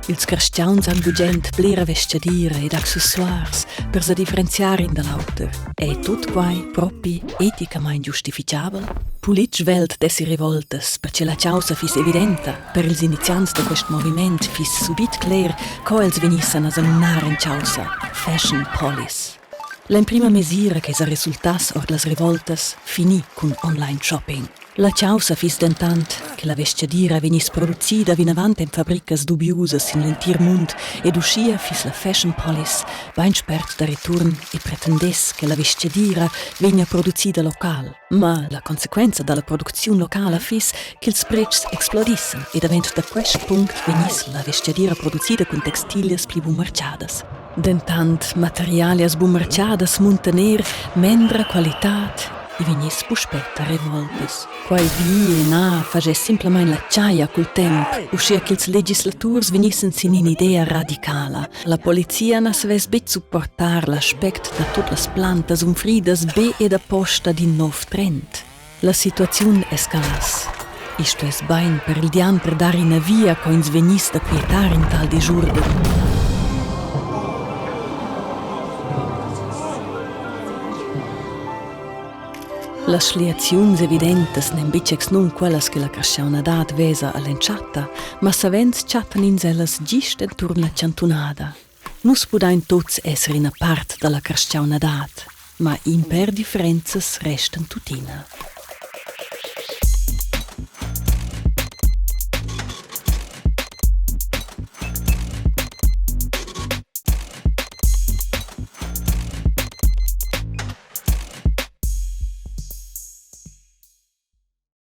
Ils carstgauns han gugent blera vestgadira ed accessoires per sa differenziar in da l'auter. È tut quai propi eticamain giustificabel? Pulit svelt dessi revoltas, perche la chaussa fiss evidenta. Per ils iniziants da quest moviment fiss subit cler co els vegnissan a salunar en chaussa Fashion Police. L'emprima mesira che sa resultass ord las revoltas finì cun online shopping. La chaussa fiss dentant che la vestgadira vegniss producida vinavant en fabricas dubiusas sin l'entir mund ed uschia fiss la Fashion Police bainspert da return e pretendess che la vestgadira vegnia producida local. Ma la consequenza da la producziun locala fiss ch'ils pretschs explodissen e davent da quest punct vegniss la vestgadira producida cun textilias pli bunmartgadas. Dentant materialias bunmartgadas muntaner mendra qualitad I vegniss puspè tar revoltas. Quai vi e nà fagess simplamain la chaja cul temp, uschia ch'ils legislaturs vegnissan sin in'idea radicala. La polizia na savess betg supportar l'aspect da tut las plantas unfridas be ed aposta d'in nov trend. La situaziun escalass. I stuess bain per il dianter dar ina via co ins vegniss da quietar in tal dischurden. Las schliaziuns evidentas n'èn betg exnum quellas che la carschaunadad vesa a l'entschatta, ma savens chattan ins ellas gist enturn la chantunada. Nus pudain tuts esser ina part da la carschaunadad, ma in pèr differenzas restan tuttina.